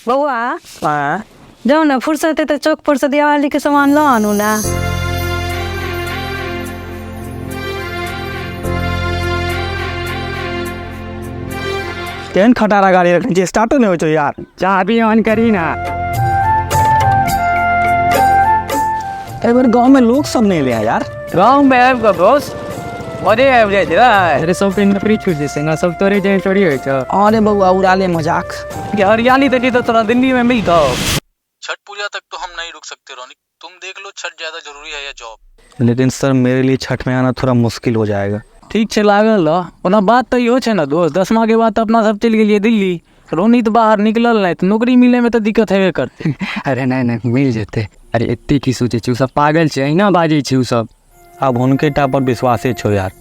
बौआ। आँय? जाउ ने, फुर्सत हेतै तऽ चौक पर से दियावाली के सामान लऽ आनू ने। केहन खटारा गाड़ी रखने छियै, स्टार्टो नहि होइ छौ यार। चाबी ऑन करी ना। एहि बेर गाँवमे लोक सब नहि एलै यार। गाँवमे आबि कऽ दोस्त मजे आबि जाइ छै। अरे सबके नौकरी छूटि जेतै ने, सब तोरे जेहन थोड़ी होइ छौ। अरे बौआ, उड़ा ले मजाक। हरियाली देखी तऽ तोरा दिल्लीमे मिलतौ। छठ पूजा तक तो हम नहीं रुक सकते रोनिक, तुम देख लो छठ ज्यादा जरूरी है या जॉब। लेकिन सर, मेरे लिए छठ में आना थोड़ा मुश्किल हो जाएगा। ठीक छै, लागल रह। ओना बात तऽ इहो छै ने दोस्त, 10माके बाद तऽ अपना सब चलि गेलियै दिल्ली, रोनित बाहर निकलल नहि, तऽ नौकरी मिलैमे तऽ दिक्कत हेबे करतै। अरे नहि नहि, मिल जेतै। अरे एते की सोचै छी, ओ सब पागल छै, अहिना बाजै छै ओ सब। आब हुनके टा पर विश्वासे छौ यार।